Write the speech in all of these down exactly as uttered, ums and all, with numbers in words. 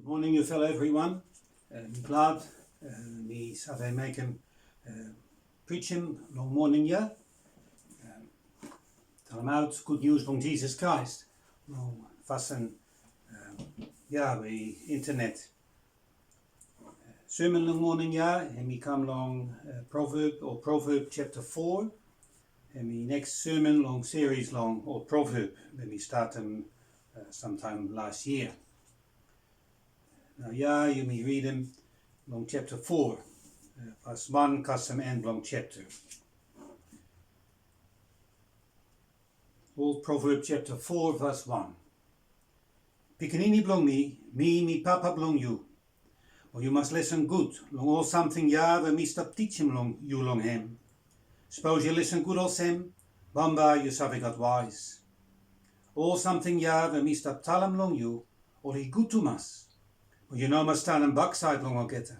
Moning yufala evriwan. Eh, mi glad, eh, mi save mekem, eh, prijing long moning ya. Eh, talemaot gud nius blong Jisas Kraes long fasin, eh, ya we i intenet. Sermon long moning ya, hemi kam long, eh, Proverb o Proverb japta fo. Hemi neks sermon long seris long ol Proverb we mi statem, eh, samtaem las yia. Nao ya yumi ridim long japta fo, eh, vas wan kasem en blong japta. Ol Proverb japta fo vas wan. Pikinini blong mi, mi, mi papa blong yu. Mo yu mas lesen gud long ol samting ya we mi stap tijim long yu long hem. Sapos yu lesen gud olsem, bambae yu save gat waes. Ol samting ya we mi stap talem long yu, oli gud tumas. Mo yu no mas stanem baksaed long olgeta.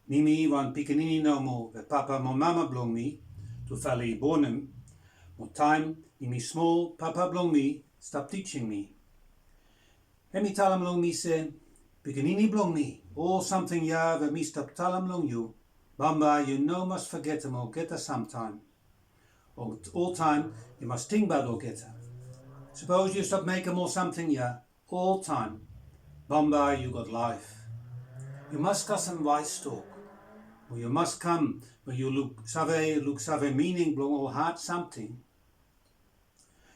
Mi mi wan pikinini nomo we papa mo mama blong mi tufala i bonem. Mo taem mi mi smol, papa blong mi stap tijim mi. Hemi talem long mi se, pikinini blong mi, ol samting ya we mi stap talem long yu, bambae yu no mas fogetem olgeta samtaem. Ol, oltaem yu mas tingbaot olgeta. Sapos yu stap mekem ol samting ya oltaem, bambae yu gat laef. Yu mas kasem waes tok. Mo yu mas kam we yu luksave, luksave mining blong ol had samting.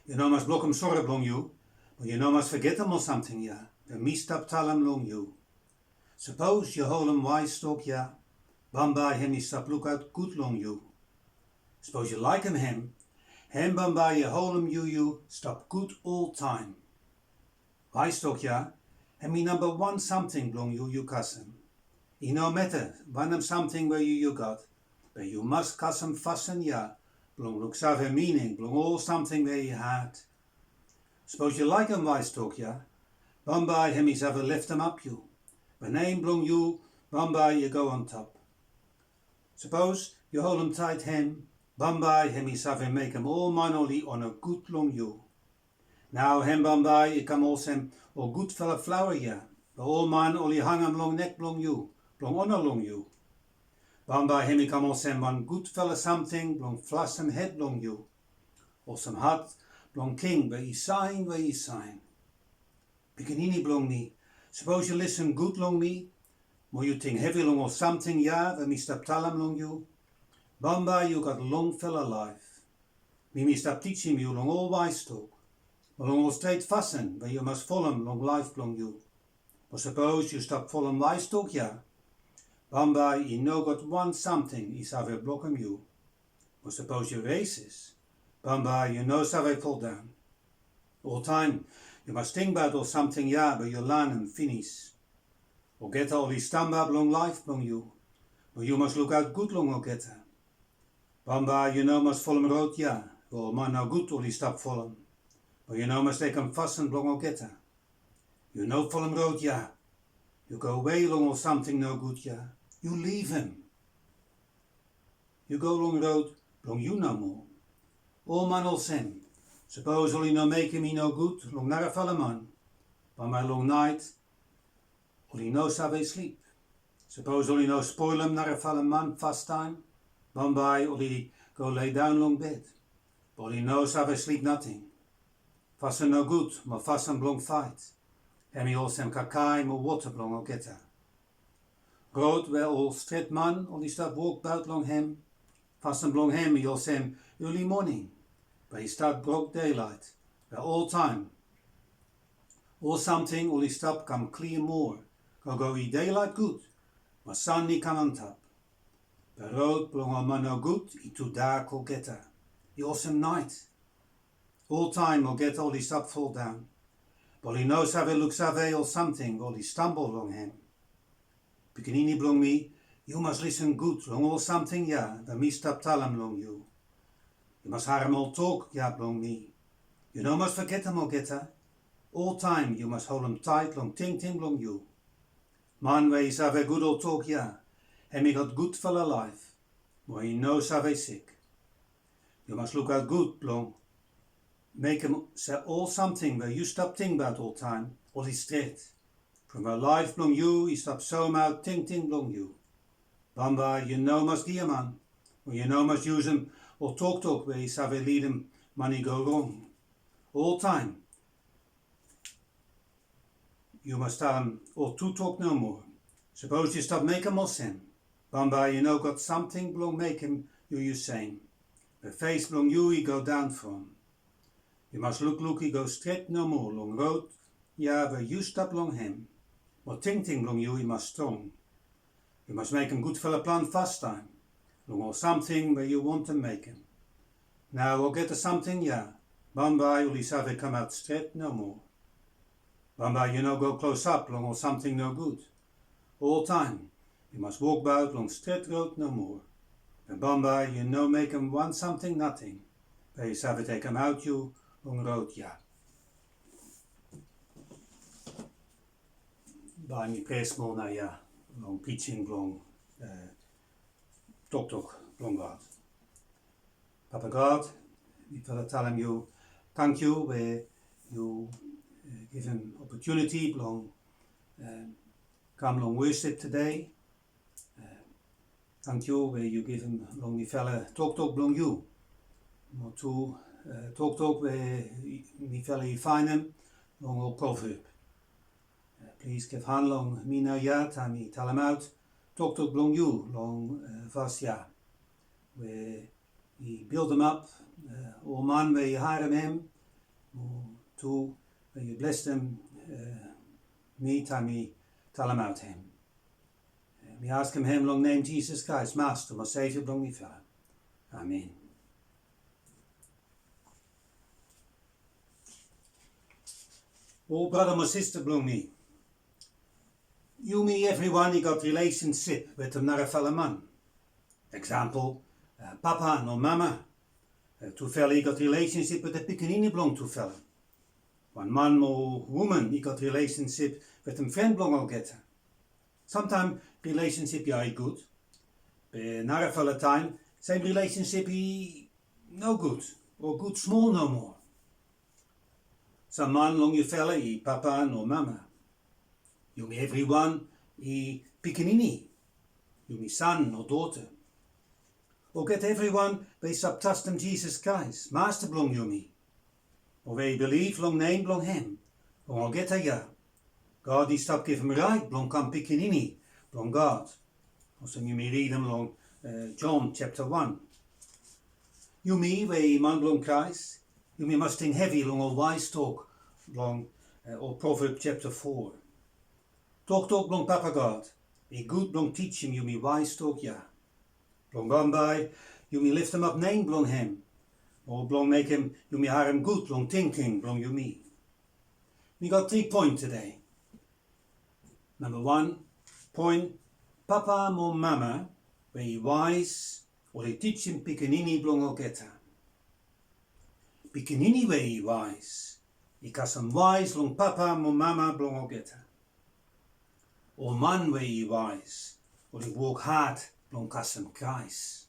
Yu no mas blokem sore blong yu, mo yu no mas fogetem ol samting ya we mi stap talem long yu. Sapos yu holem waes tok ya, bambae hemi stap lukaot gud long yu. Sapos yu laekem hem, hem bambae i holem yu, yu stap gud oltaem. Waes tok ya, hemi namba wan samting blong yu yu kasem. I no mata wanem samting we yu yu gat, be yu mas kasem fasin ya blong luksave mining blong ol samting we i had. Sapos yu laekem waes tok ya, bambae hemi save leftemap yu, be nem blong yu bambae i go antap. Sapos yu holem taet hem, bambae hemi save mekem ol man oli ona gud long yu. Nao hem bambae i kam olsem ol gudfala flaoa ya, be ol man oli hangem long nek blong yu blong ona long yu. Bambae hemi kam olsem wan gudfala samting blong flasem hed blong yu, olsem hat blong king we i saen, we i saen. Pikinini blong mi, sapos yu lesen gud long mi, mo yu ting hevi long ol samting ya we mi stap talem long yu, bambae yu gat longfala laef. Mi mi stap tijim yu long ol waes tok, mo long ol stret fasin we yu mas folem long laef blong yu. Mo sapos yu stap folem waes tok ya, bambae i no gat wan samting i save blokem yu. Mo sapos yu resis, bambae yu no save foldaon. Oltaem yu mas tingbaot ol samting ya we yu lanem finis. Olgeta oli stamba blong laef blong yu, mo yu mas lukaot gud long olgeta. Bambae yu no mas folem rod ya we ol man nogud oli stap folem, mo yu no mas tekem fasin blong olgeta. Yu no folem rod ya. Yu gowe long ol samting nogud ya. Yu livim. Yu go long rod blong yu nomo. Ol man olsem, sapos oli no mekem i nogud long narafala man, bambae long naet oli no save slip. Sapos oli no spolem narafala man fastaem, bambae oli go ledaon long bed, be oli no save slip nating. Fasin nogud mo fasin blong faet, hemi olsem kakae mo wota blong olgeta. Rod we ol stret man oli stap wokbaot long hem, fasin blong hem i olsem eli moning, be i stat brokdelaet, be oltaem ol samting oli stap kam klia moa, gogo i delaet gud, be san i kam antap. Be rod blong ol man nogud i tudak olgeta, i olsem naet. Oltaem olgeta oli stap foldaon, be oli no save luksave ol samting we oli stambol long hem. Pikinini blong mi, yu mas lisen gud long ol samting ya we mi stap talem long yu. Yu mas harem ol tok ya blong mi. Yu no mas fogetem olgeta. Oltaem yu mas holem taet long tingting blong yu. Man we i save gud ol tok ya, hem i gat gudfala laef, mo i no save sik. Yu mas lukaot gud blong mekem se ol samting we yu stap tingbaot oltaem oli stret. From we laef blong yu i stap soemaot tingting blong yu. Bambae yu no mas giaman, o yu no mas yusum ol toktok we i save lidim man i go rong. Oltaem yu mas talem ol tru tok nomo. Sapos yu stap mekem olsem, bambae i no gat samting blong mekem yu yu sem. Be fes blong yu i go daon from. Yu mas lukluk i go stret nomo long rod ya we yu stap long hem. Mo tingting blong yu i mas strong. Yu mas mekem gudfala plan fastaem long ol samting we yu wantem mekem. Nao olgeta samting ya bambae oli save kamaot stret nomo. Bambae yu no go klosap long ol samting nogud. Oltaem yu mas wokbaot long stret rod nomo. Be bambae yu no mekem wan samting nating we i save tekemaot yu long rod ya. Bae mi prea smol naoia long pijin blong, eh, toktok blong God. Papa God, mifala talem yu tangkiu we yu, eh, givim opotuniti blong, eh, kam long wosip tede. Eh, tangkiu we yu givim long mifala toktok blong yu. Mo tu, eh, toktok we mifala i faenem long ol Proveb. Eh, plis givhan long mi naoia taem mi talemaot toktok blong yu long, eh, vas ya we i bildemap, eh, ol man we i harem hem, mo tu we yu blesem, eh, mi taem mi talemaot hem. Eh, mi askem hem long nem Jisas Kraes, Masta mo Sevia blong mifala. Amen. O brata mo sista blong mi, yumi evriwan i gat rilesensip wetem narafala man. Eksampol, eh, papa no mama. Eh, tufala i gat rilesensip wetem pikinini blong tufala. Wan man mo woman i gat rilesensip wetem fren blong olgeta. Samtaem rilesensip ya i gud. Be narafala taem sem rilesensip i nogud o gud smol nomo. Sam man long yufala i papa no mama. Yumi evriwan i pikinini. Yumi san o dota. Olgeta evriwan we i stap trastem Jisas Kraes, Masta blong yumi, o we i bilif long nem blong hem, long olgeta ya God i stap givim raet blong kam pikinini blong God. Olsem yumi ridim long, eh, Jon japta wan. Yumi we i man blong Kraes, yumi mas ting hevi long ol waes tok blong, eh, ol Proveb japta fo. Toktok blong Papa God i gud blong tijim yumi waes tok ya. Blong bambae yumi leftemap nem blong hem, o blong mekem yumi harem gud long tingting blong yumi. Mi gat tri poen tede. Namba wan poen, papa mo mama we i waes oli tijim pikinini blong olgeta. Pikinini we i waes i kasem waes long papa mo mama blong olgeta. Ol man we i waes oli wok had blong kasem Kraes.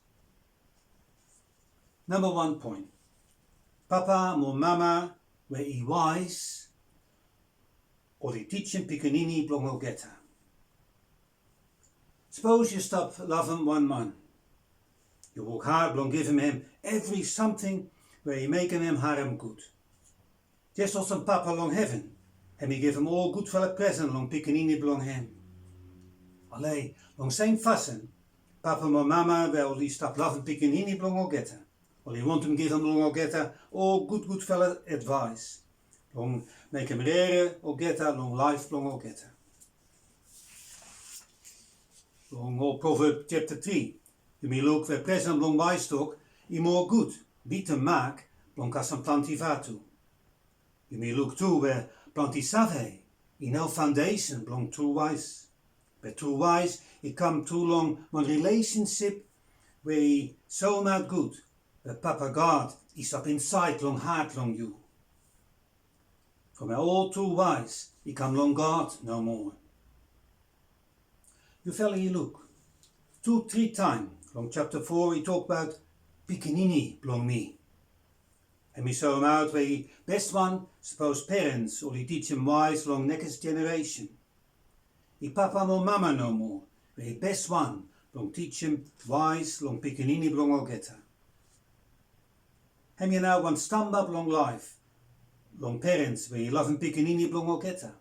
Namba wan poen, papa mo mama we i waes oli tijim pikinini blong olgeta. Sapos yu stap lavem wan man, yu wok had blong givim hem evri samting we i mekem hem harem gud. Jes olsem Papa long heven, hem i givim ol gudfala presen long pikinini blong hem. Ale, long sem fasin, papa mo mama we oli stap lavem pikinini blong olgeta, oli wantem givim long olgeta ol gudgudfala advaes blong mekem rere olgeta long laef blong olgeta. Long ol Proveb japta tri, yumi luk we presen blong waes tok i moa gud bita mak blong kasem plante vatu. Yumi luk tu we plante save i no faondesen blong tru waes. Be tru waes i kam tru long wan rilesensip we i soemaot gud we Papa God i stap insaed long hat blong yu. From we ol tru waes i kam long God nomo. Yufala i luk, tu tri taem long japta fo i tokbaot pikinini blong mi. Hem i soemaot we i bes wan sapos perens oli tijim waes long nekis jeneresen. I papa mo mama nomo we i bes wan blong tijim waes long pikinini blong olgeta. Hemia nao wan stamba blong laef long perens we i lavem pikinini blong olgeta.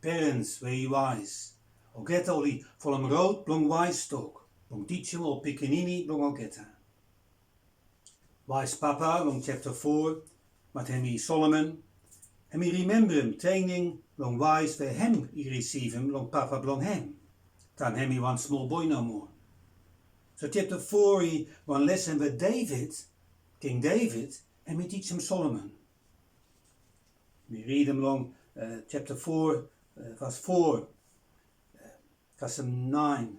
Perens we i waes, olgeta oli folem rod blong waes tok blong tijim ol pikinini blong olgeta. Waes papa long japta fo, we hem i Solomon, hem i rimemberem trening long waes we hem i risivim long papa blong hem taem hem i wan smol boe nomo. So japta fo i wan lesen we Deved, King Deved, hem i tijim Solomon. Mi ridim long, eh, japta fo, eh, vas fo, eh, kasem naen.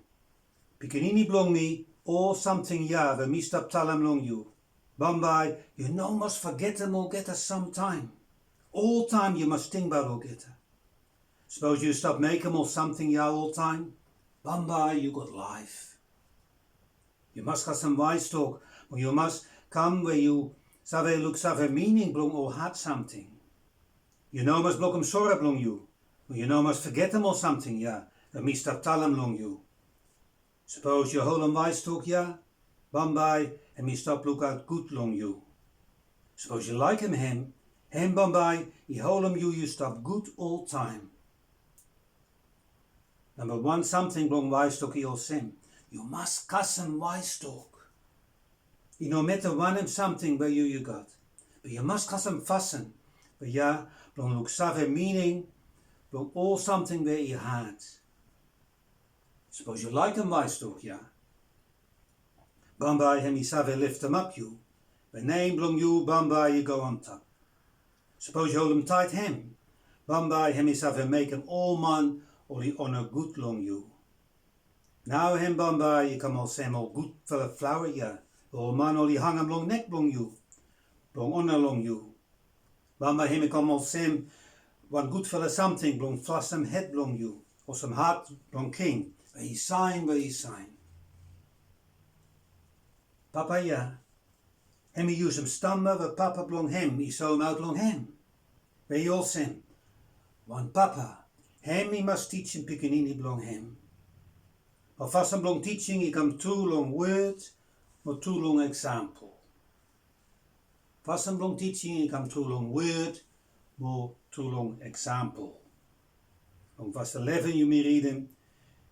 Pikinini blong mi, ol samting ya we mi stap talem long yu, bambae yu no mas fogetem olgeta samtaem. Oltaem yu mas tingbaot olgeta. Sapos yu stap mekem ol samting ya oltaem, bambae yu gat laef. Yu mas kasem waes tok, mo yu mas kam we yu save luksave mining blong ol had samting. Yu no mas blokem sore blong yu, mo yu no mas fogetem ol samting ya we mi stap talem long yu. Sapos yu holem waes tok ya, bambae hem i stap lukaot gud long yu. Sapos yu laekem hem, hem bambae i holem yu yu stap gud oltaem. Namba wan samting blong waes tok i olsem, yu mas kasem waes tok. I no mata wanem samting we yu yu gat, be yu mas kasem fasin we ya blong luksave mining blong ol samting we i had. Sapos yu laekem waes tok ya, bambae hem i save leftemap yu, be nem blong yu bambae i go antap. Sapos yu holem taet hem, bambae hem i save mekem ol man oli ona gud long yu. Nao hem bambae i kam olsem ol gudfala flaoa ya we ol man oli hangem long nek blong yu blong ona long yu. Bambae hem i kam olsem wan gudfala samting blong flasem hed blong yu, olsem hat blong king we i saen, we i saen. Papa ya hem i yusum stamba we papa blong hem i soemaot long hem, we i olsem, wan papa hem i mas tijim pikinini blong hem. Be fasin blong tijing i kam tru long wod mo tru long eksampol. Fasin blong tijing i kam tru long wod mo tru long eksampol. Long vas eleven yumi ridim,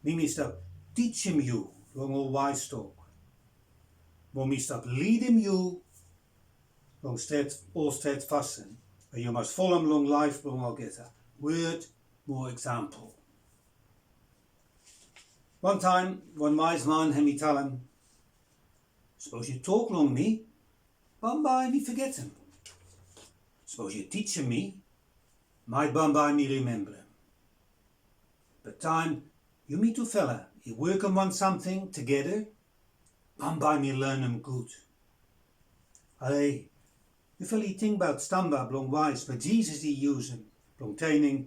mi mi stap tijim yu long ol waes tok, mo mi stap lidim yu long stret, ol stret fasin we yu mas folem long laef blong olgeta, wod mo eksampol. Wantaem wan waes man hem i talem, sapos yu tok long mi, bambae mi fogetem. Sapos yu tijim mi, maet bambae mi rimemberem. Be taem yumi tufala i wokem wan samting tugeta, bambae mi lanem gud. Ale, yufala i tingbaot stamba blong waes we Jisas i yusum blong trening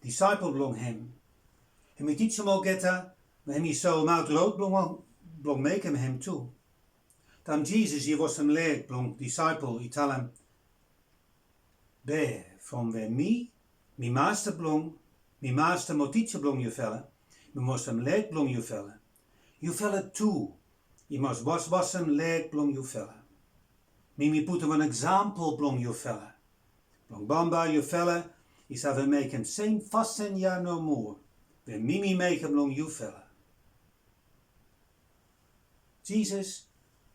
disaepol blong hem. Hem i tijim olgeta, be hem i soemaot rod blong, blong mekem hem tu. Taem Jisas i wasem leg blong disaepol i talem, be from we mi, mi masta blong, mi masta mo tija blong yufala, mi wasem leg blong yufala, yufala tu i mas waswasem leg blong yufala. Mi mi putum wan eksampol blong yufala, blong bambae yufala i save mekem sem fasin ya nomo we mi mi mekem long yufala. Jisas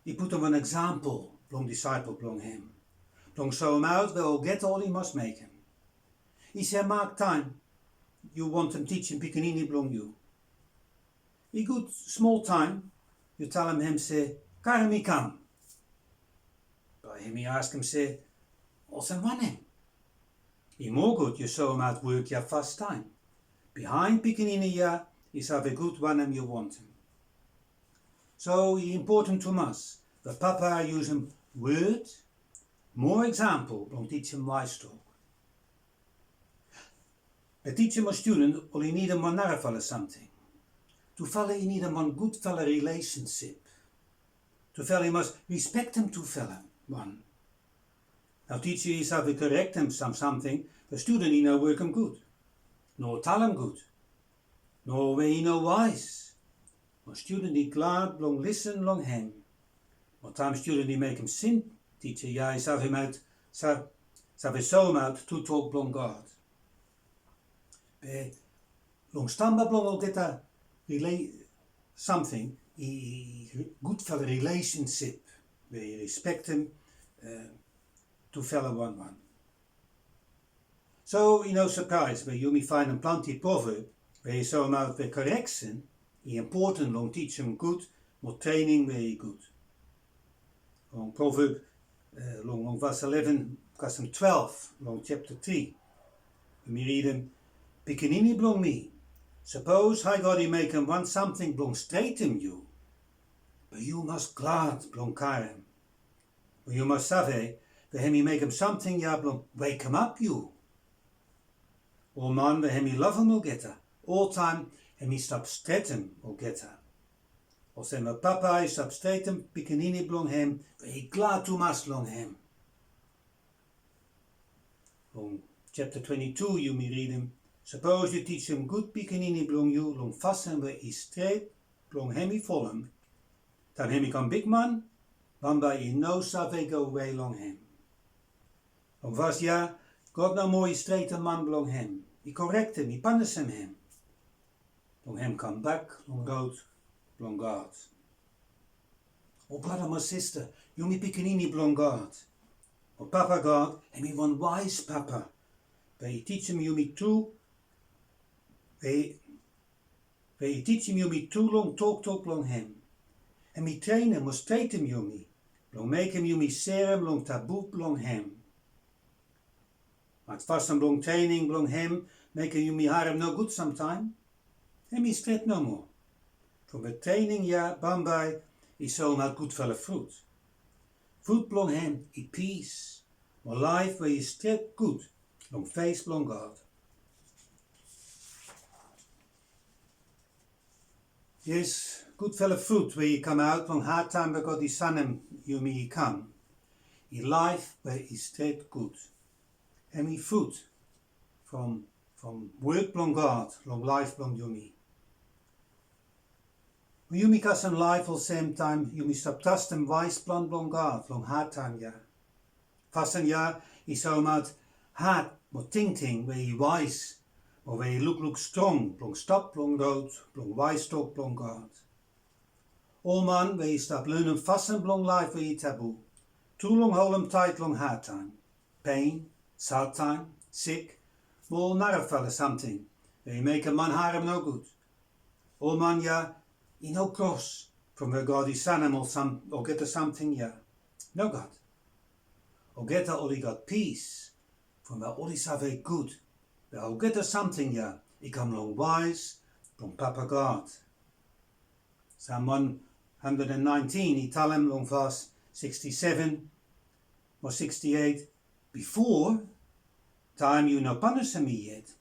i putum wan eksampol blong disaepol blong hem blong soemaot we olgeta oli mas mekem. I se mak taem yu wantem tijim pikinini blong yu, i gud smol taem yu talem hem se, "Karem mi kam." Bae hem i askem se, "Olsem wanem?" I moa gud yu soemaot wok ya fastaem. Bihaen pikinini ya i save gud wanem yu wantem. So i impoten tumas we papa i yusum wod mo eksampol blong tijim waes tok. Be tija mo studen oli nidim wan narafala samting. Tufala i nidim wan gudfala rilesensip. Tufala i mas rispektem tufala wan. Nao tija i save korektem sam samting we studen i no wokem gud, no talem gud. No we i no waes. Mo studen i glad blong lisen long hem. Mo taem studen i mekem sin, tija ya i savemaot, sa-, save soemaot tru tok blong God. Be long stamba blong olgeta rila-, samting, i, i, i gudfala rilesensip, we i respektem, e, tufala wanwan. So i no sapraes we yumi faenem plante proveb we i soemaot we koreksen i impoten long tijim gud mo trening we i gud. Long Proveb, e, long, long vas eleven kasem twelef long japta tri, yumi ridim, "Pikinini blong mi, sapos Hae God i mekem wan samting blong stretem yu, be yu mas glad blong karem. Be yu mas save we hem i mekem samting ya blong wekemap yu." Ol man we hem i lavem olgeta, oltaem hem i stap stretem olgeta. Olsem we papa i stap stretem pikinini blong hem, we i glad tumas long hem. Long japta twante tu yumi ridim, "Sapos yu tijim gud pikinini blong yu long fasin we i stret blong hem i folem, taem hem i kam bigman, bambae i no save gowe long hem." Long vas ya, God nomo i stretem man blong hem, i korektem, i panisem hem. Blong hem kambak long rod blong God. O brata mo sista, yumi pikinini blong God. O Papa God hem i wan waes papa, we i tijim yumi tru, we, we i tijim yumi tru long toktok blong hem. Hem i trenem mo stretem yumi, blong mekem yumi serem long tabu blong hem. Maet fasin blong trening blong hem mekem yumi harem nogud samtaem, hem i stret nomo. From we trening ya bambae i soemaot gudfala frut. Frut blong hem i pis, mo laef we i stret gud long fes blong God. Yes, gudfala frut we i kamaot long hadtaem we God i sanem yumi i kam, i laef we i stret gud. Hem i frut from, from wok blong God long laef blong yumi. Mo yumi kasem laef olsem taem yumi stap trastem waes plan blong God long hadtaem ya. Fasin ya i soemaot hat mo tingting we i waes, mo we i lukluk strong blong stap long rod blong waes tok blong God. Ol man we i stap lanem fasin blong laef we i tabu, tru long holem taet long hadtaem, pen, sadtaem, sik, mo ol narafala samting we i mekem man harem nogud. Ol man ya i no kros from we God i sanem ol sam-, olgeta samting ya. Nogat. Olgeta oli gat pis from we oli save gud we olgeta samting ya i kam long waes blong Papa God. Sam wan handred an naentin i talem long vas sikstiseven mo sikstieit, "Bifo, taem yu no panisem mi yet,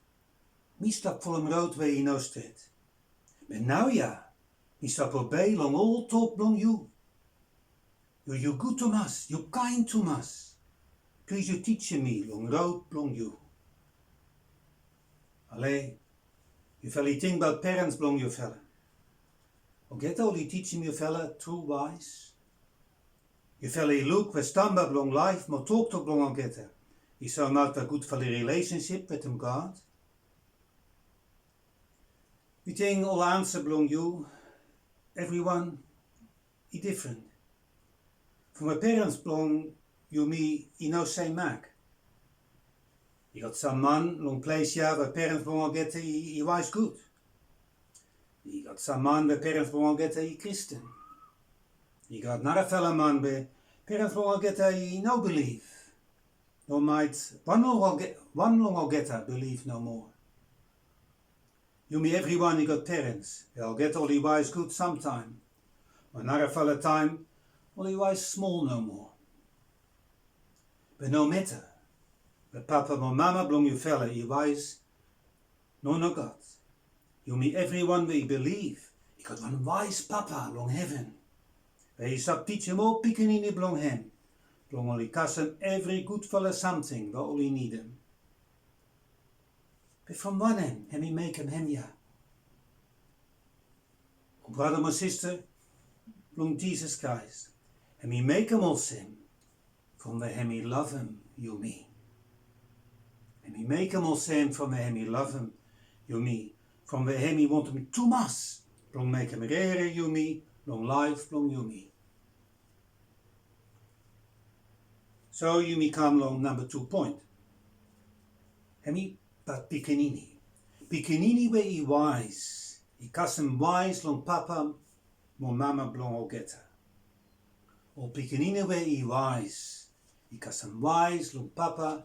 mi stap folem rod we i no stret. Be naoia mi stap obei long ol tok blong yu. Yu, yu gud tumas, yu kaen tumas. Plis yu tijim mi long rod blong yu." Ale, yufala i tingbaot perens blong yufala. Olgeta oli tijim yufala tru waes? Yufala i luk we stamba blong laef mo toktok blong olgeta i soemaot we gudfala rilesensip wetem God? Mi ting ol ansa blong yu, evriwan i difren. From we perens blong yumi i no sem mak. I gat sam man long ples ya we perens blong olgeta i, i waes gud. I gat sam man we perens blong olgeta i Kristin. I gat narafala man we perens blong olgeta i no bilif. Nomaet wan long olge-, wan long olgeta bilif nomo. Yumi evriwan i gat perens we olgeta oli waes gud samtaem, mo narafala taem oli waes smol nomo. Be nomata we papa mo mama blong yufala i waes, no nogat, yumi evriwan we i bilif i gat wan waes Papa long heven we i save tijim ol pikinini blong hem blong oli kasem evri gudfala samting we oli nidim. Be from wanem hem i mekem hemia? Brata mo sista blong Jisas Kraes, hemi mekem olsem from we hemi lavem yumi. Hemi mekem olsem from we hemi lavem yumi, from we hemi wantem tumas blong mekem rere yumi long laef blong yumi. So yumi kam long namba tu poen. Hemi bat pikinini. Pikinini we i waes i kasem waes long papa mo mama blong olgeta. Ol pikinini we i waes i kasem waes long papa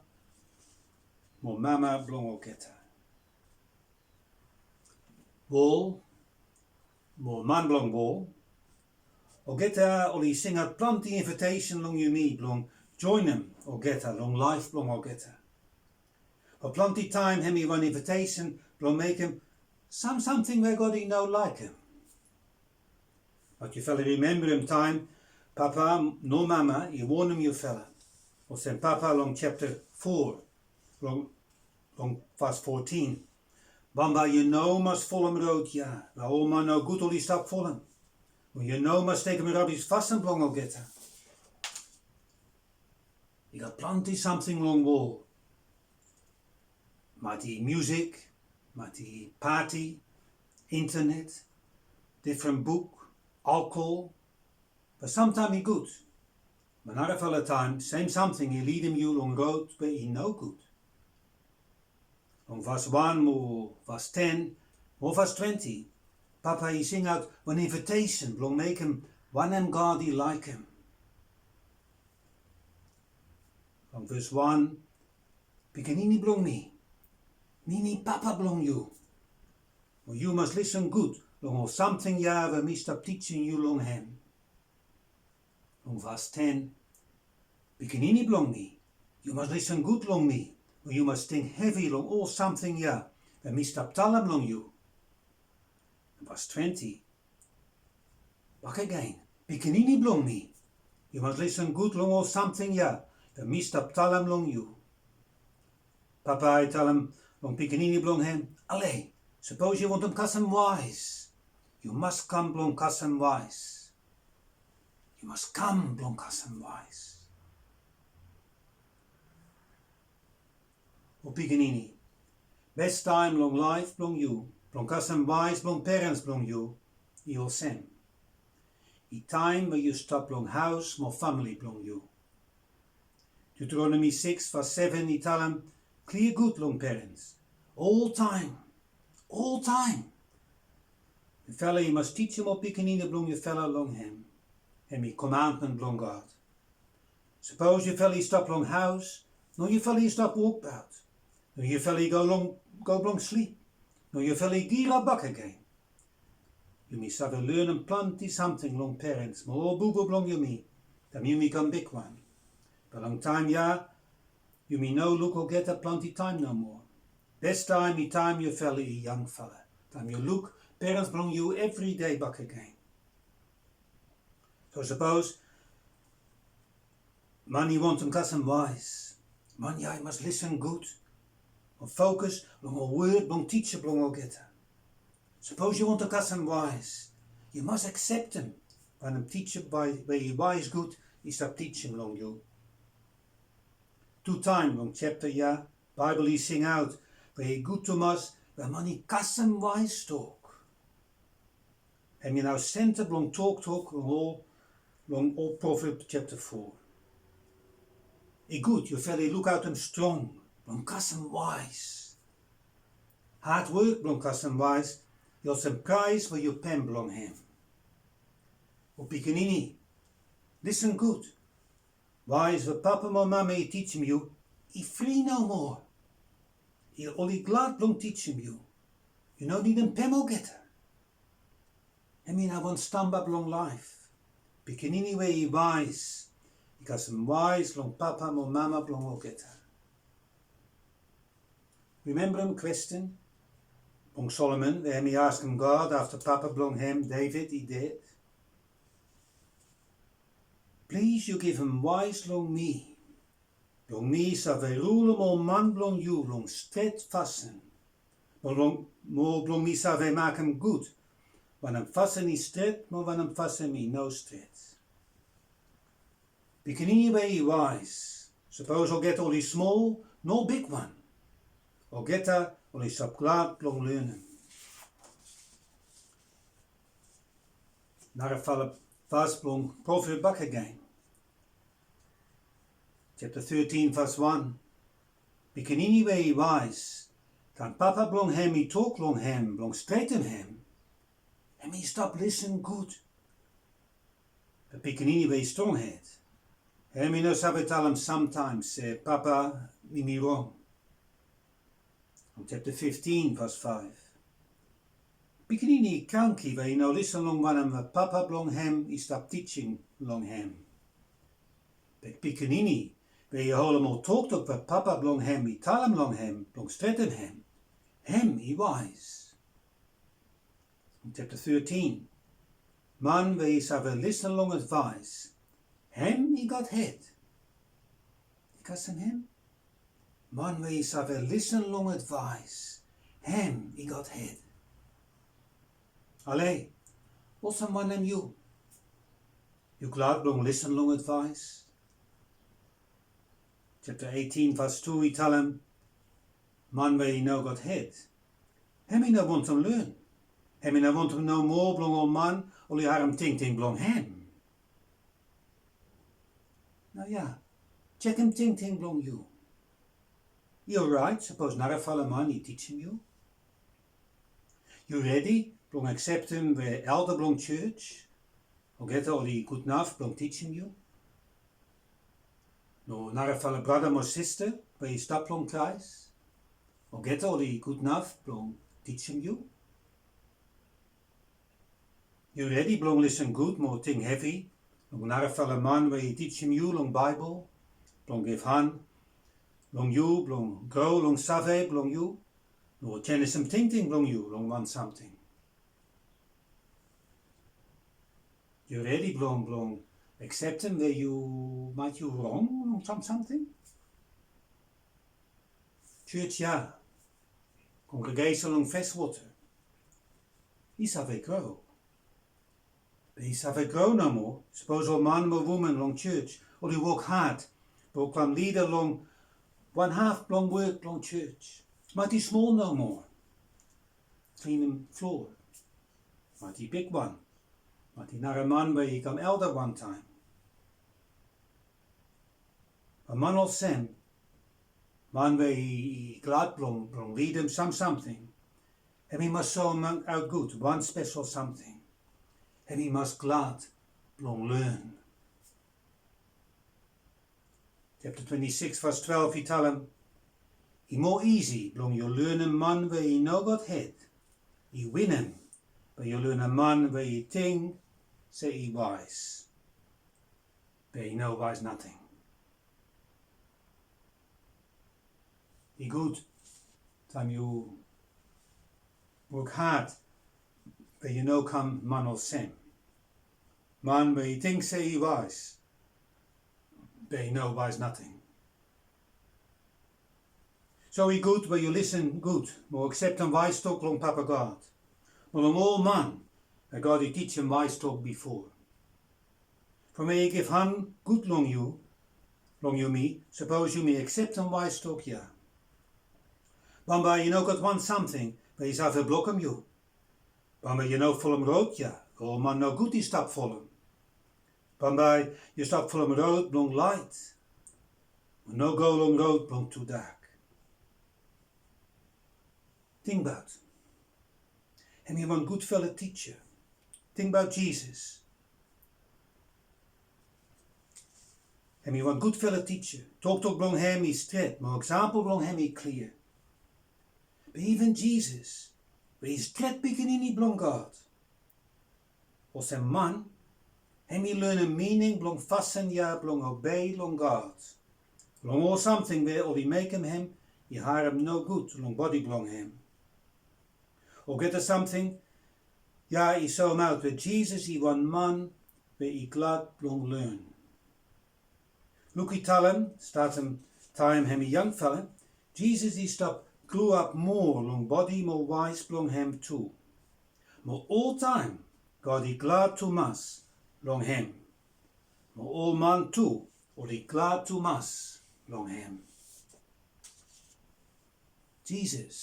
mo mama blong olgeta. Wol mo man blong wol, olgeta oli singaot plante invitesen long yumi blong joenem olgeta long laef blong olgeta. Be plante taem hemi wan invitesen blong mekem sam samting we God i no laekem. Bat yufala i rimemberem taem papa no mama i wonem yufala, olsem papa long japta fo long, long vas fotin. Bambae yu no mas folem rod ya we ol man nogud oli stap folem. Mo yu no mas tekem rabis fasin blong olgeta. I gat plante samting long wol. Maet i musik, maet i pati, intanet, difren buk, alkohol. Be samtaem i gud. Be narafala taem sem samting i lidim yu long rod we i nogud. Long vas wan mo vas ten mo vas twante, papa i singaot wan invitesen blong mekem wanem God i laekem. Long vas wan, pikinini blong mi, mi mi papa blong yu. Mo yu mas lisin gud long ol samting ya we mi stap tijim yu long hem. Long vas ten, pikinini blong mi, yu mas lisin gud long mi, mo yu mas ting hevi long ol samting ya we mi stap talem long yu. Vas twante, bakegen, pikinini blong mi, yu mas lisin gud long ol samting ya we mi stap talem long yu. Papa i talem long pikinini blong hem, ale, sapos yu wantem kasem waes, yu mas kam blong kasem waes. Yu mas kam blong kasem waes. O pikinini, bes taem long laef blong yu blong kasem waes blong perens blong yu i olsem, i taem we yu stap long haos mo famili blong yu. Deuteronomi sikis vas seven i talem klia gud long perens, oltaem, oltaem yufala i mas tijim ol pikinini blong yufala long hem. Hemi komandmen blong God. Sapos yufala i stap long haos, no yufala i stap wokbaot, no yufala i go long, go blong slip, no yufala i girap bakegen, yumi save lanem plante samting long perens mo ol bubu blong yumi taem yumi kam bigwan. Be long taem ya yumi no luk olgeta plante taem nomo. Bes taem i taem yufala i yangfala, taem yu luk perens blong yu evri dei bakegen. So sapos man i wantem kasem waes, man ya i mas lisin gud mo fokus long ol wod blong tija blong olgeta. Sapos yu wantem kasem waes, yu mas akseptem wanem tija we i waes gud i stap tijim long yu. Tu taem long japta ya Baebol i singaot we i gud tumas we man i kasem waes tok. Hemia nao senta blong toktok long ol, long ol Proveb japta fo. I gud yufala i lukaotem strong blong kasem waes. Hadwok blong kasem waes i olsem praes we yu pem blong hem. O pikinini, lisin gud. Waes we papa mo mama i tijim yu i fri nomo. I, oli glad blong tijim yu. Yu no nidim pem olgeta. Hemia nao wan stamba blong laef. Pikinini we i waes i kasem waes long papa mo mama blong olgeta. Rimemberem kwesten blong Solomon we hem i askem God afta papa blong hem Devid i ded. Plis yu givim waes long mi, blong mi save rulem ol man blong yu long stret fasin, mo blong, mo blong mi save makem gud wanem fasin i stret mo wanem fasin i no stret. Pikinini we i waes, sapos olgeta oli smol no bigwan, olgeta oli stap glad blong lenem. Narafala vas blong Proveb bakegen. Japta tetin, vas wan. Pikinini we i waes, taem papa blong hem i tok long hem blong stretem hem, hem i stap lisin gud. Be pikinini we i stronghed, hem i no save talem samtaem se, "Papa, mi mi rong." Long japta fiftin, vas faef. Pikinini i kranki we i no lisin long wanem papa blong hem i stap tijim long hem. Be pikinini we i holem ol toktok we papa blong hem i talem long hem blong stretem hem, hem i waes. Japta tetin. Man we i save lisin long advaes, hem i gat hed. I kasem hem? Man we i save lisin long advaes, hem i gat hed. Ale, olsem wanem yu? Yu glad blong lisin long advaes? Japta eitin, vas tu i talem, man we i no gat hed, hem i no wantem len. Hem i no wantem nomo blong ol man oli harem tingting blong hem. Nao ya, jekem tingting blong yu. I oraet sapos narafala man i tijim yu? Yu redi blong akseptem we elda blong jos olgeta oli gudnaf blong tijim yu? No narafala brata mo sista we i stap long Kraes, olgeta oli gudnaf blong tijim yu? Yu redi blong lisin gud mo ting hevi long narafala man we i tijim yu long Baebol, blong givhan long yu blong gro long save blong yu, no jenisim tingting blong yu long wan samting? Yu redi blong, blong akseptem we yu maet yu rong long sam samting? Jos ya, kongregesen long Freshwater, i save gro. Be i save gro nomo sapos ol man mo woman long jos oli wok had blong kam lida long wan haf blong wok blong jos. Maet i smol nomo, klinim floa. Maet i bigwan, maet i nara man we i kam elda wantaem. Be man olsem, man we i, i glad blong, blong lidim sam samting, hem i mas soemaot gud wan spesel samting. Hem i mas glad blong len. Japta twante sikis, vas twelef i talem, i moa isi blong yu lenem man we i no gat hed i winim, be yu lenem man we i ting se i waes be i no waes nating. I gud taem yu wok had be yu no kam man olsem, man we i ting se i waes be i no waes nating. So i gud we yu lisin gud mo akseptem waes tok long Papa God mo long ol man we God i tijim waes tok bifo. From we i givhan gud long yu, long yumi, sapos yumi akseptem waes tok ya. Bambae i no gat wan samting we i save blokem yu. Bambae yu no folem rod ya we ol man nogud i stap folem. Bambae yu stap folem rod blong laet, mo no go long rod blong tudak. Tingbaot, hem i wan gudfala tija. Tingbaot Jisas. Hem i wan gudfala tija. Toktok blong hem i stret, mo eksampol blong hem i klia. Be iven Jisas, we i stret pikinini blong God, olsem man, hem i lenem mining blong fasin ya blong obei long God long ol samting we oli mekem hem i harem nogud long bodi blong hem. Olgeta samting ya i soemaot we Jisas i wan man we i glad blong len. Luk i talem, statem taem hem i yangfala, Jisas i stap groap moa long bodi mo waes blong hem tu. Mo oltaem God i glad tumas long hem. Mo ol man tu oli glad tumas long hem. Jisas.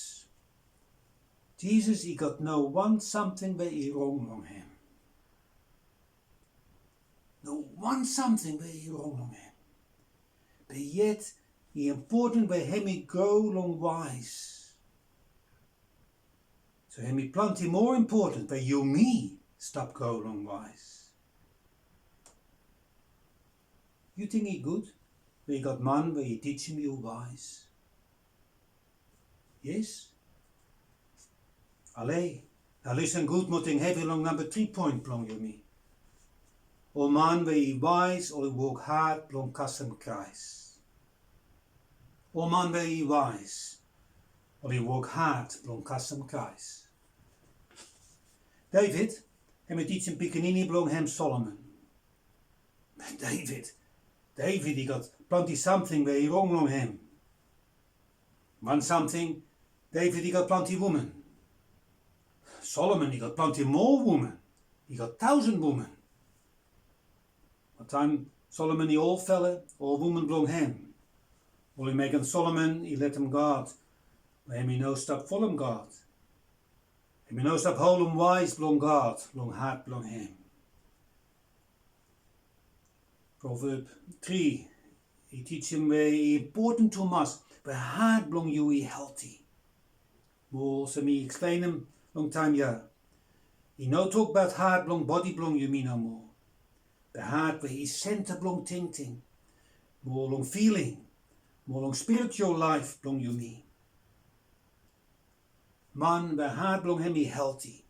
Jisas i gat no wan samting we i rong long hem. No wan samting we i rong long hem. Be yet i impoten we hem i gro long waes. So hem i plante moa impoten we yumi stap gro long waes. Yu ting i gud we i gat man we i tijim yu waes? Yes? Ale, nao lisen gud mo ting hevi long namba tri poen blong yumi. Ol man we i waes oli wok had blong kasem Kraes. Ol man we i waes oli wok had blong kasem Kraes. Devid hem i tijim pikinini blong hem Solomon. Devid, Devid i gat plante samting we i rong long hem. Wan samting, Devid i gat plante woman. Solomon i gat plante moa woman. I gat taosen woman. Be taem Solomon i olfala, ol woman blong hem oli mekem Solomon i letem God, be hem i no stap folem God. Hem i no stap holem waes blong God long hat blong hem. Proverb tri i tijim we i impoten tumas we hat blong yu i helti. Mo olsem mi eksplenem long taem ya, i no tokbaot hat blong bodi blong yumi nomo. Be hat we i senta blong tingting, mo long filing, mo long spiritual laef blong yumi. Man we hat blong hem i helti,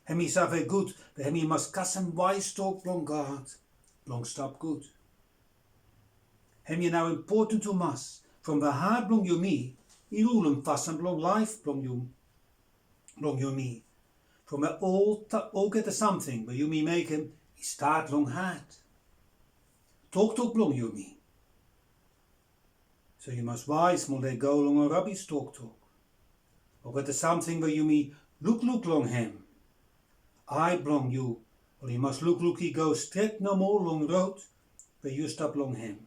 hem i save gud, be hem i mas kasem waes tok blong God blong stap gud. Hemia nao impoten tumas, from we hat blong yumi i rulem fasin blong laef blong yu, blong yumi. From we ol ta-, olgeta samting we yumi mekem i stat long hat. Toktok blong yumi. So yu mas waes mo lego long ol rabis toktok. Olgeta samting we yumi lukluk long hem, ae blong yu oli mas lukluk i go stret nomo long rod we yu stap long hem.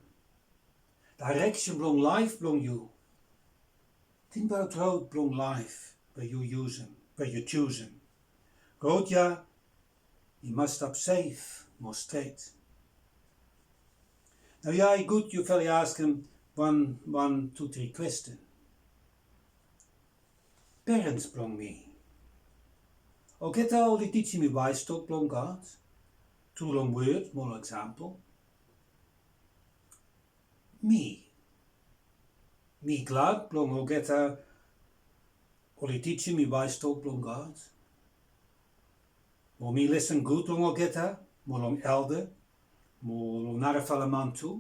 Daereksen blong laef blong yu. Tingbaot rod blong laef we yu yusum, we yu jusum. Rod ya i mas stap sef mo stret. Nao ya i gud yufala i askem wan, wan, tu, tri kwesten. Perens blong mi, olgeta oli tijim mi waes tok blong God, tru long wod mo long eksampol? Mi, mi glad blong olgeta oli tijim mi waes tok blong God? Mo mi lesen gud long olgeta, mo long elda, mo long narafala man tu?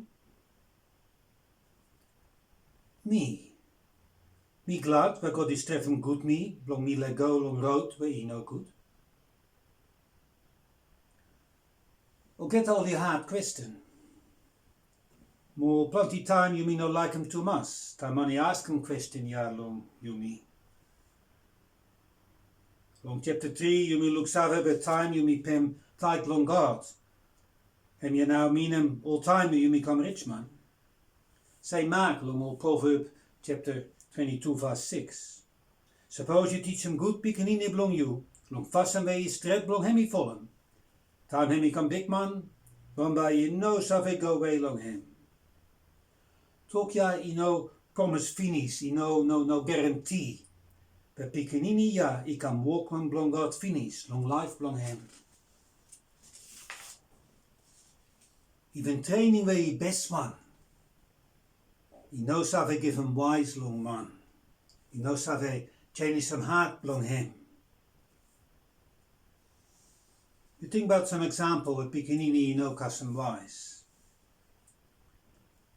Mi, mi glad we God i stretem gud mi blong mi lego long rod we i nogud? Olgeta oli had kwesten. Mo plante taem yumi no laekem tumas taem man i askem kwesten ya long yumi. Long japta tri yumi luksave we taem yumi pem taet long God, hemia nao minim oltaem yumi kam rijman. Semak long ol Proverb japta twante tu vas sikis. Sapos yu tijim gud pikinini blong yu long fasin we i stret blong hem i folem, taem hem i kam bigman, bambae i no save gowe long hem. Tok ya i no promes finis, i no, no, no garenti. Be pikinini ya i kam wokman blong God finis long laef blong hem. Iven trening we i beswan i no save givim waes long man. I no save jenisim hat blong hem. Yu tingbaot sam eksampol we pikinini i no kasem waes.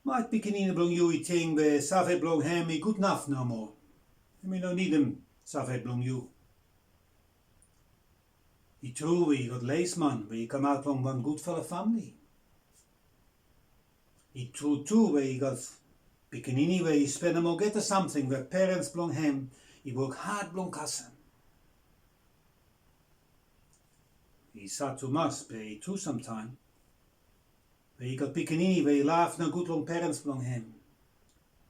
Maet pikinini blong yu i ting we save blong hem i gudnaf nomo. Hem i no nidim save blong yu. I tru we i gat lesman we i kamaot long wan gudfala famle. I tru tu we i gat pikinini we i spenem olgeta samting we perens blong hem i wok had blong kasem. I sad tumas be i tru samtaem. Be i gat pikinini we i laf nogud long perens blong hem.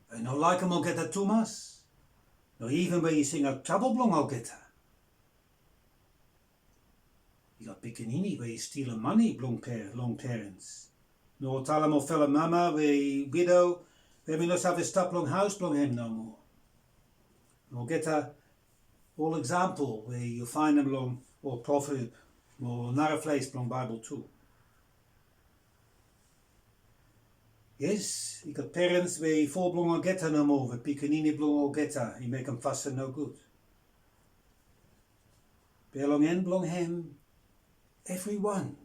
Be i no laekem olgeta tumas. No iven we i singaot trabol blong olgeta. I gat pikinini we i stilim mane blong pe-, long perens. No talem olfala mama we i wido, we hem i no save stap long haos blong hem nomo. Olgeta ol eksampol we yu faenem long ol Proveb mo nara ples blong Baebol tu. Yes, i gat perens we i fol blong olgeta nomo we pikinini blong olgeta i mekem fasin nogud. Be long en blong hem, evriwan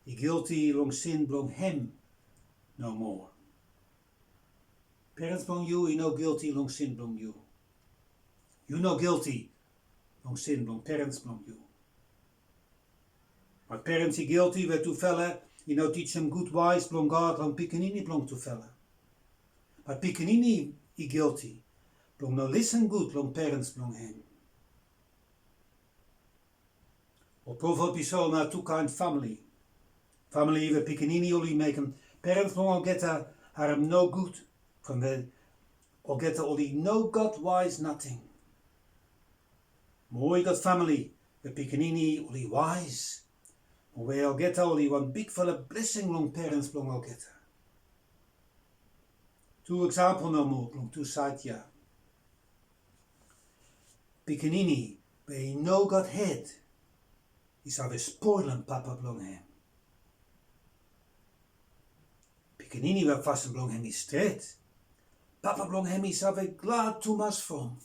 i gilti long sin blong hem nomo. Perens blong yu i no gilti long sin blong yu. Yu no gilti long sin blong perens blong yu. Be perens i gilti we tufala i no tijim gud waes blong God long pikinini blong tufala. Be pikinini i gilti blong no lisin gud long perens blong hem. Ol Proveb i soem nao tu kaen famle. Famle we pikinini oli mekem, perens blong olgeta harem nogud from we olgeta oli no gat waes nating. Mo i gat famle we pikinini oli waes, mo we olgeta oli wan bigfala blesing long perens blong olgeta. Tu eksampol nomo blong tu saed ya. Pikinini we i no gat hed i save spolem papa blong hem. Pikinini we fasin blong hem i stret, papa blong hem i save glad tumas from.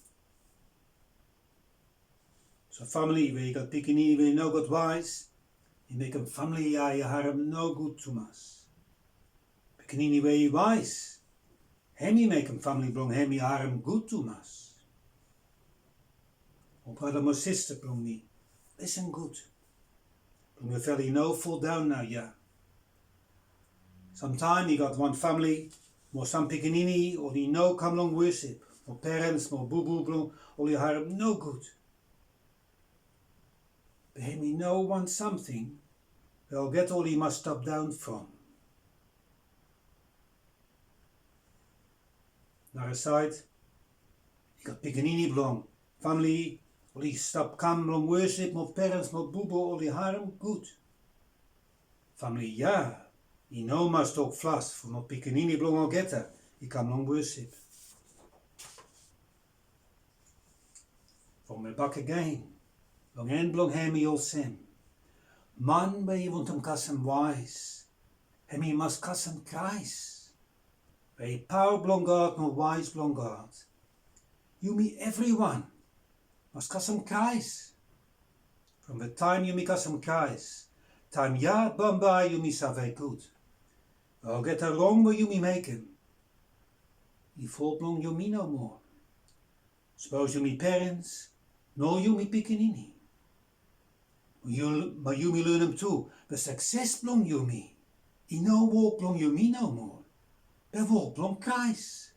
So famle we i gat pikinini we i no gat waes, i mekem famle ya i harem nogud tumas. Pikinini we i waes, hem i mekem famle blong hem i harem gud tumas. Ol brata mo sista blong mi, lisin gud. Blong yufala i no foldaon naoia. Samtaem i gat wan famle mo sam pikinini oli no kam long wosip, mo perens mo bubu blong oli harem nogud. Be hem i no wan samting we olgeta oli mas stap daon from. Nara saed, i gat pikinini blong famle oli stap kam long wosip mo perens mo bubu oli harem gud. Famle ya i no mas tok flas from ol pikinini blong olgeta i kam long wosip. From we bakegen, long en blong hem i olsem. Man we i wantem kasem waes, hem i mas kasem Kraes. We i paoa blong God mo waes blong God. Yumi evriwan mas kasem Kraes. From we taem yumi kasem Kraes, taem ya bambae yumi save gud. We olgeta rong we yumi mekem i fol blong yumi nomo. Sapos yumi perens, no yumi pikinini. Mo yu-, mo yumi lanem tu, be sakses blong yumi i no wok blong yumi nomo, be wok blong Kraes.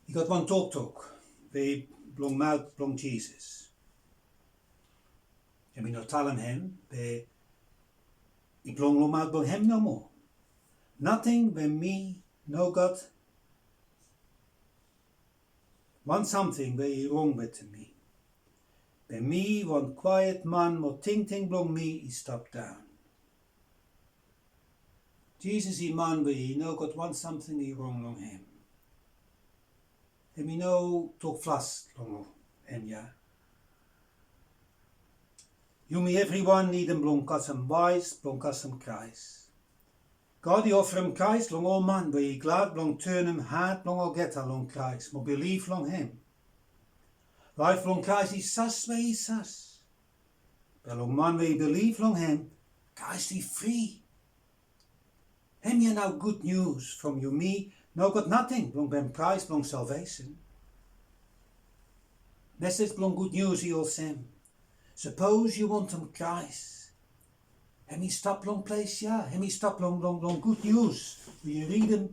I gat wan toktok we i blong maot blong Jisas. Hem i no talem hem, be i blong long maot blong hem nomo. Nating we mi no gat wan samting we i rong wetem mi. Be mi wan kwaet man mo tingting blong mi i stap daon. Jisas i man we i no gat wan samting i rong long hem. Hem i no tok flas long hem ya. Yumi evriwan nidim blong kasem waes blong kasem Kraes. God i ofarem Kraes long ol man we i glad blong tanem hat blong olgeta long Kraes mo bilif long hem. Laef blong Kraes i sas we i sas. Be long man we i bilif long hem, Kraes i fri. Hemia nao gud nius from yumi no gat nating blong pem praes blong salvesen. Mesej blong gud nius i olsem, sapos yu wantem Kraes, hem i stap long ples ya, hem i stap long, long, long gud nius we yu ridim,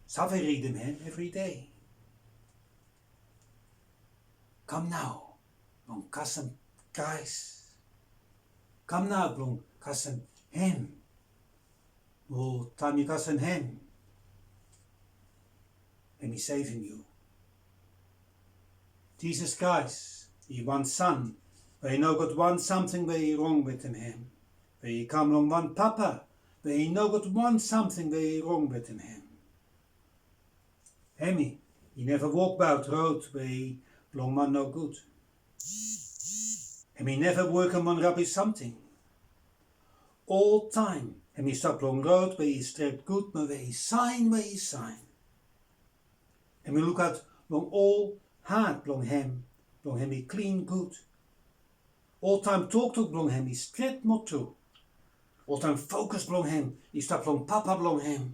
save ridim hem evri dei. Kam nao blong kasem Kraes. Kam nao blong kasem hem. Mo taem yu kasem hem, hem i sevem yu. Jisas Kraes i wan San we i no gat wan samting we i rong wetem hem. We i kam long wan Papa we i no gat wan samting we i rong wetem hem. Hem i neva wokbaot rod we i blong man nogud. Hem i neva wokem wan rabis samting. Oltaem hem i stap long rod we i stret gud mo we i saen, we i saen. Hem i lukaot long ol hat blong hem, blong hem i klin gud. Oltaem toktok blong hem i stret mo tru. Oltaem fokus blong hem i stap long Papa blong hem.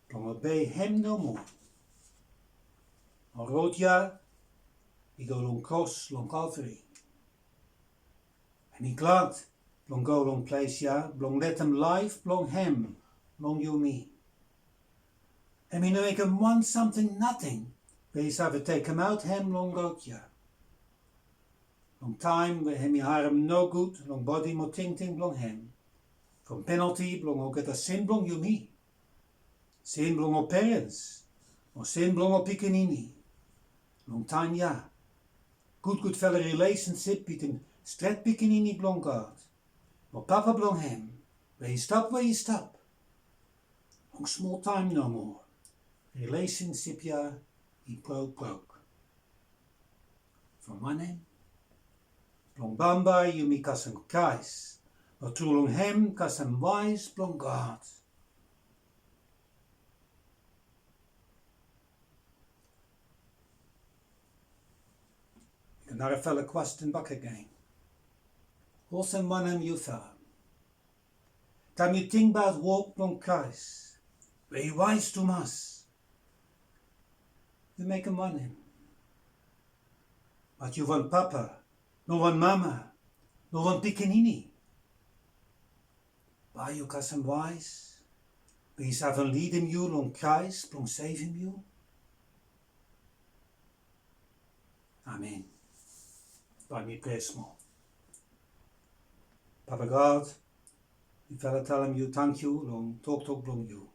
Blong obei hem nomo. Ol rod ya i go long kros long Kalvari. Hem i glad blong go long ples ya blong letem laef blong hem long yumi. Hem i no mekem wan samting nating we i save tekemaot hem long rod ya. Long taem we hem i harem nogud long bodi mo tingting blong hem, from penalti blong olgeta sin blong yumi, sin blong ol perens, o sin blong ol pikinini. Long taem ya, gudgudfala rilesensip bitwin stret pikinini blong God mo Papa blong hem we i stap, we i stap. Long smol taem nomo rilesensip ya i brobrok. From wanem? Blong bambae yumi kasem Kraes, mo tru long hem kasem waes blong God. Narafala kwesten bakegen. Olsem wanem yufala? Taem yu tingbaot wok blong Kraes we i waes tumas, yu mekem wanem? Bat yu wan papa, no wan mama, no wan pikinini. Bae yu kasem waes we i save lidim yu long Kraes blong sevem yu? Amen. Bae mi prea smol. Papa God, mifala talem yu tangkiu long toktok blong yu.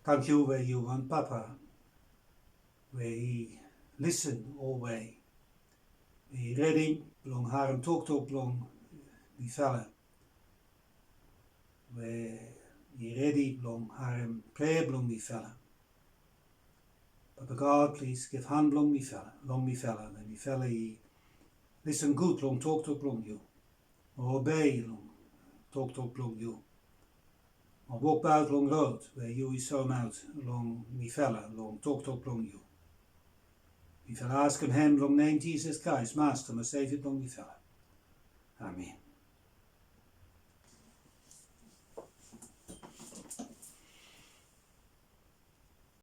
Tangkiu we yu wan papa we i lisin olwe, we i redi blong harem toktok blong mifala, we i redi blong harem prea blong mifala. Papa God, plis givhan blong mifala, long mifala, we mifala i lisin gud long toktok blong yu, mo obei long toktok blong yu, mo wokbaot long rod we yu i soemaot long mifala long toktok blong yu. Mifala askem hem long nem Jisas Kraes, Masta mo Sevia blong mifala. Amen.